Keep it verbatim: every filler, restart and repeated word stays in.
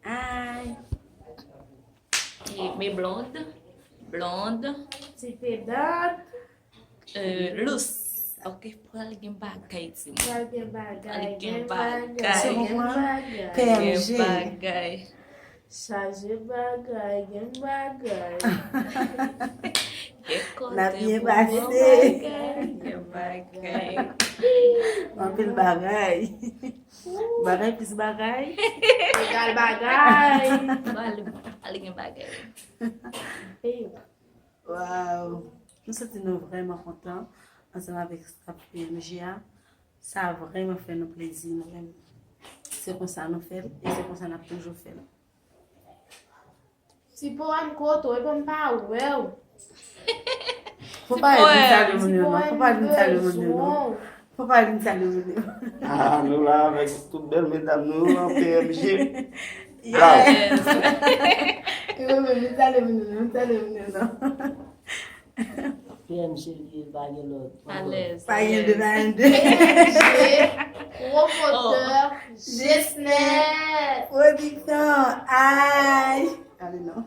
Ay. E, me blond. Blond. Ti pedant. Euh, lous. Ok, pral gen bagay, ti moun. Pral gen bagay, pral gen bagay, gen bagay. P M G. Gen bagay. Chaje bagay, gen bagay. Gen kote pou gen bagay, gen bagay. Anpil bagay. Bagay plis bagay. Egal bagay. Pral gen bagay. Waw! Nou santi nou vrèman kontan ansanm avèk staff P M G a. Sa vrèman fè nou plezi, nou menm. Se konsa nou fè l, e se konsa n ap toujou fè l. Ti powèm kote w, epi m pa wè w. Fò pa di m salye moun yo non. Fò pa di m salye moun yo non. Fò pa di m salye moun yo. Ah, nou la avèk tout bèl medam nou an P M G. Bravo. Yes. Yo menm, m salye moun yo non, m salye moun yo non. P M G li ye, pa gen lòt. Alèz. Pa gen de, pa gen de. P M G, pwomotè, jesnè. Pwodiksyon, ay. Ale non.